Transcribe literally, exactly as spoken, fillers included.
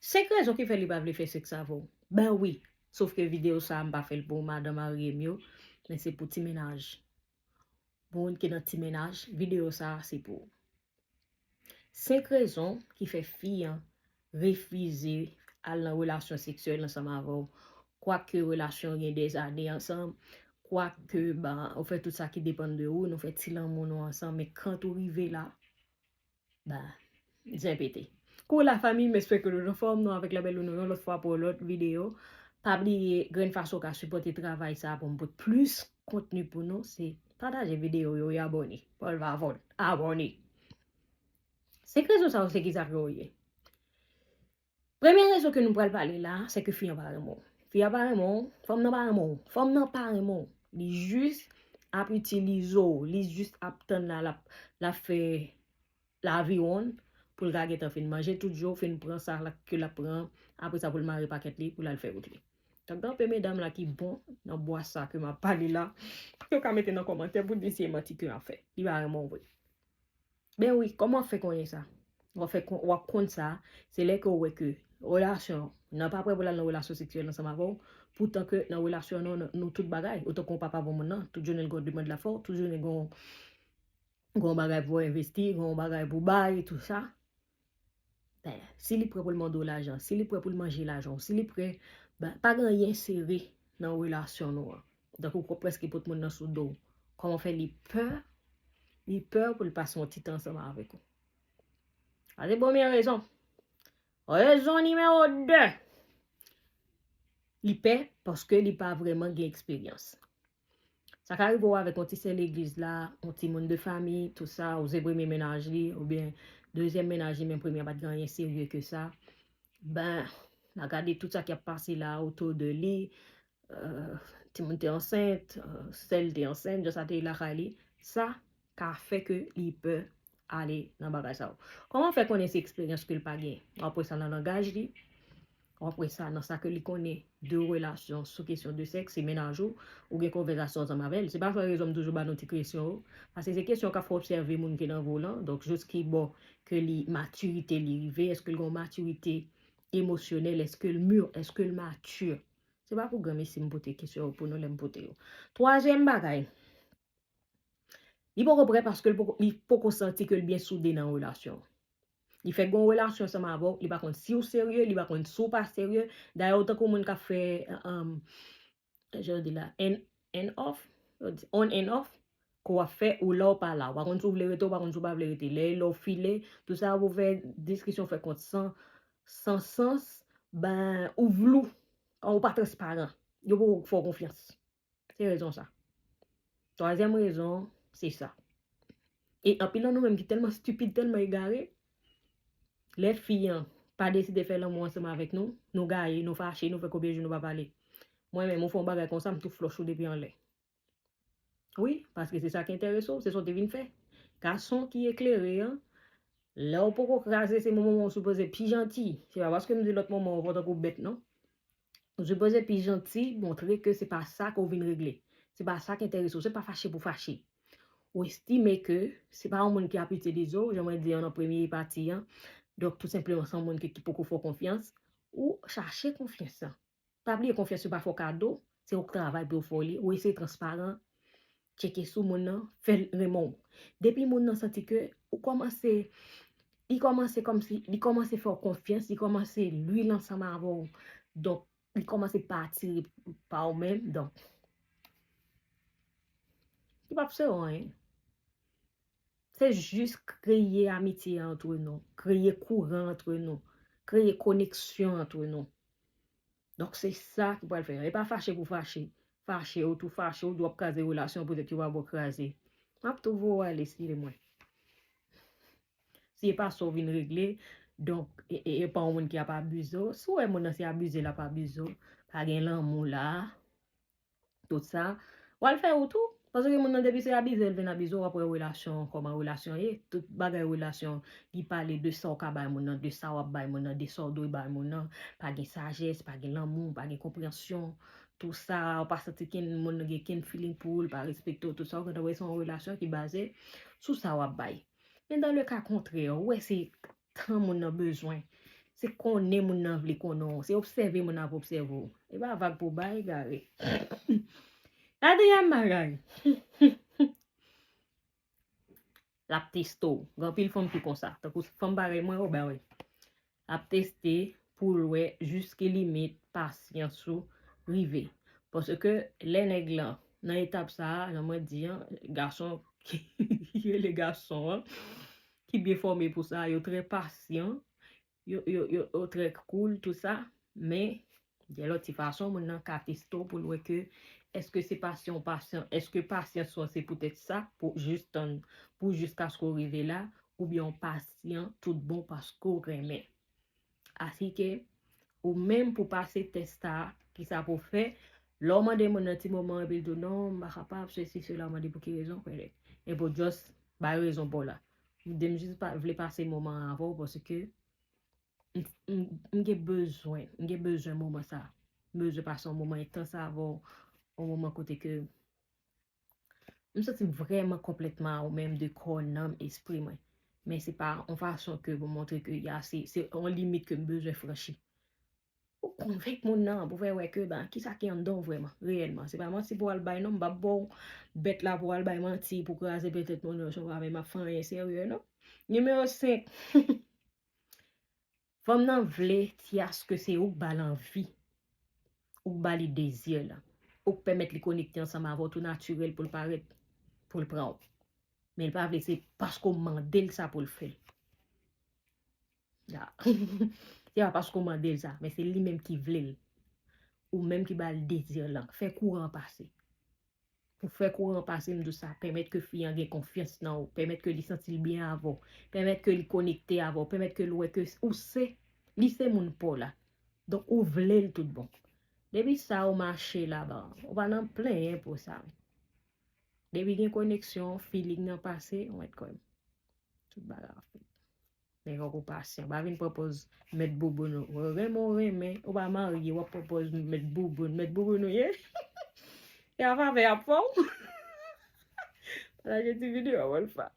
Senk rezon ki fè li pa vle fè sèks avè w. Ben wi, sof ke videyo sa a m pa fè l pou madan marye m yo, men se pou ti mennaj. Pou moun ki nan ti mennaj, videyo sa a se pou ou. Senk rezon ki fè fi an refize al nan relasyon seksyèl ansanm avè w, kwake relasyon gen dèzane ansanm, kwake, ba, ou fè tout sa ki depann de ou, nou fè ti lanmou nou ansanm, men kan tou rive la, ba, zen pete. Kou la fanmi, m espere ke nou anfòm, nou avèk Labèl Loune yon lòt fwa pou yon lòt videyo. Pa bliye, grenn fason w ka sipòte travay sa a pou m pote plis kontni pou nou, se pataje videyo yo e abòne. Pòl va vòl, abòne. Senk rezon sa yo, se ki sa ke yo ye? Premye rezon ke nou pral pale la, se ke fi an pa renmen w. Fi an pa renmen w, fanm nan pa renmen w, fanm nan pa renmen w. Li jis ap itilize w, li jis ap tann la, l ap, l ap fè laviwonn pou l ka gentan fin manje tout jou, fin pran sa la ke l ap pran, apre sa pou l mare pakèt li, pou l al fè wout li. Donk, gen anpe medam la ki bon nan bwa sa ke m ap pale la, yo ka mete nan kòmantè pou di se manti ke y ap fè. Li pa renmen w vre. Ben wi, kòman w fè konnen sa? W ap fè kon-, w ap konn sa, se lè ke w wè ke relasyon, nan pa prè pou l al nan relasyon seksyèl ansanm avè w, poutan ke nan relasyon nou, nou tout bagay, otan ke w papa pou moun nan, tout jounen l gon demand l ap fè w, tout jounen gon, gon bagay pou w envesti, gon bagay pou w bay, tout sa. Ben, si li prè pou l mande w lajan, si li prè pou l manje lajan w, si li prè, ben, pa gen anyen sere nan relasyon nou an. Donk, ou ko-, prèske pot moun nan sou do w. Kòman fè li pè? Li pè pou l pase yon ti tan ansanm avèk ou. Sa se premye rezon. Rezon nimewo de. Li pè paske li pa vrèman gen eksperyans. Sa ka rive w avèk yon ti sè legliz la, yon timoun de fanmi, tout sa, ou se premye mennaj li, oubyen dezyèm mennaj li, men premye a pa t gen anyen serye ke sa. Ben, l a gade tout sa k ap pase la otou de li, euh, timoun te ansent, euh, sè l te ansent, jan sa te ye lakay li, sa ka fè ke li pè ale nan bagay sa yo. Kòman fè konnen se eksperyans ke l pa gen? W ap wè sa nan langaj li, w ap wè sa nan sa ke li konnen de relasyon sou kesyon de sèks, se mennaj ou, ou gen konvèsasyon ansanm avè l. Se pa fè rezon m toujou ba nou ti kesyon yo, paske se kesyon k ap fè obsève moun ki nan volan, donk jis ki bò ke li, matirite li rive, èske l gen yon matirite emosyonèl, èske l mi, èske l mati? Se pa pou granmesi m pote kesyon yo pou nou lè m pote yo. Twazyèm bagay, li poko prè paske l poko, li poko santi ke l byen soude nan relasyon. Li fèk gon relasyon ansanm avè w, li pa konn si w serye, li pa konn si w pa serye. Dayè, ou tankou moun k ap fè, um, jan yo di la, on and off, yo di on and off, ke w ap fè ou la w pa la. Ou pa konn si w vle rete, ou pa konn si w pa vle rete. Lè, lè w file, tout sa pou fè diskisyon fè kont san, san sans, ben, ou vlou, ou pa transparan. Yo poko fè w konfyans. Se rezon sa. Twazyèm rezon, se sa. E anpil nan nou menm ki tèlman stipid, tèlman egare, lè fi an pa deside fè lanmou ansanm avèk nou, nou gaye, nou fache, nou fè konbyen jou nou pa pale. Mwen menm, ou fè yon bagay konsa, m tou flòch ou depi anlè. Wi, paske se sa ki enterese w, se sa w te vin fè. Gason ki eklere an, lè w poko kraze, se moman w sipoze pi janti. Se pa paske m di lòt moman w tankou bèt, non. Ou sipoze pi janti, montre ke se pa sa ke w vin regle. Se pa sa ki enterese w, se pa fache pou fache. Ou estime ke se pa yon moun ki ap itilize w, jan mwen di an nan premye pati an. Donk, tou senpleman, se yon moun ki, ki poko fè w konfyans. Ou chache konfyans lan. Pa bliye, konfyans yo pa fè w kado, se ou k travay pou yo fè w li, ou eseye transparan, tcheke sou moun nan, fè l renmen w. Depi moun nan santi ke ou kòmanse, li kòmanse kòmsi, li kòmanse fè w konfyans, li kòmanse lwil ansanm avè w. Donk, li kòmanse pa atire pa ou menm, donk, li p ap fè w anyen. Se jis kreye amitye antre nou, kreye kouran antre nou, kreye koneksyon antre nou. Donk, se sa ki pral fè. E pa fache pou fache. Fache, ou tou fache, ou di w ap kraze relasyon, poutèt yo pa ba w kraze. M ap tou voye w ale, eskize mwen. Si e pa sa w vin regle, donk, e, e, e pa yon moun ki ap abize w. Si w wè moun nan se abize l ap abize w, pa gen lanmou la, tout sa, w al fè ou tou. Paske moun nan depi se abize l vin abize w, w ap wè relasyon, kòman relasyon ye. Tout bagay relasyon, li pale de sa w ka bay moun nan, de sa w ap bay moun nan, de sa w dwe bay moun nan. Pa gen sajès, pa gen lanmou, pa gen konpreyansyon. Tout sa, w pa santi kenn moun nan gen kenn feeling pou ou, l pa respekte w. Tout sa, ou gentan wè se yon relasyon ki baze sou sa w ap bay. Men dans le cas contraire, ou wè se tan moun nan bezwen. Se konnen moun nan vle konnen w. Se obsève moun nan ap obsève w. E pa vag pou bay, egare. Katriyèm bagay. L ap teste w. Gen anpil fanm ki konsa. Tankou fanm parèy mwen, o ben wi. L ap teste pou l wè jis ki limit pasyans ou rive. Paske lè nèg lan nan etap sa a, jan mwen di an, gason ki rele gason an, ki byen fòme pou sa, yo trè pasyan, yo, yo, yo, yo trè cool, tout sa, men gen lòt ti fason moun nan ka teste w pou l wè ke èske se pasyan ou pasyan, èske pasyans ou an se poutèt sa, pou jis tann, pou jiskaske w rive la, oubyen w pasyan tout bon paske w renmen. Asike, ou menm pou pase tès sa a, ki sa pou fè, lè w mande moun nan ti moman, epi l di w, "Non, m pa kapab, sesi, sela," w mande pou ki rezon, kwè. Epi w just bay rezon pa w la. Ou di m jis pa, vle pase moman an avè w, paske m, m, m gen bezwen, m gen bezwen moman sa. M bezwen pase yon moman entans avè w, yon moman kote ke m santi m vrèman konplètman a ou menm de kò, nanm, espri mwen. Men se pa yon fason ke pou montre ke ya, se, se yon limit ke m bezwen franchi. Ou konvenk moun nan pou fè wè ke, ben, kisa ki anndan w vrèman, reyèlman. Se pa manti pou w al bay non, m p ap ba w bèt la pou w al bay manti, pou kraze tèt moun nan, men m ap fè anyen serye non. Nimewo senk. Fanm nan vle Tias ke se ou k ba l anvi, ou k ba li dezi lan, ou k pèmèt li konekte ansanm avè w tou natirèl pou l parèt, pou l pran w. Men l pa vle, se paske w mande l sa pou l fè l. Ya. Se pa paske w mande l sa, men se li menm ki vle l. Ou menm ki ba l dezi lan, fè kouran pase. Pou fè kouran pase, m di w sa, pèmèt ke fi an gen konfyans nan ou, pèmèt ke li santi l byen avè w, pèmèt ke li konekte avè w, pèmèt ke l wè ke ou se, li se moun pa w la. Donk, ou vle l tout bon. Depi sa ou mache la, bon, ou pa nan plenyen pou sa. Depi gen koneksyon, feeling nan pase, ou mèt kwè m. Tout bagay ap fèt. Men fòk ou pasyan. Pa vin pran pòz mèt bouboun ou. Ou renmen, ou renmen. Ou pa marye, w ap pran pòz mèt bouboun. Mèt bouboun ou ye? E a favè y ap fè w. Pataje ti videyo a, Wolfa.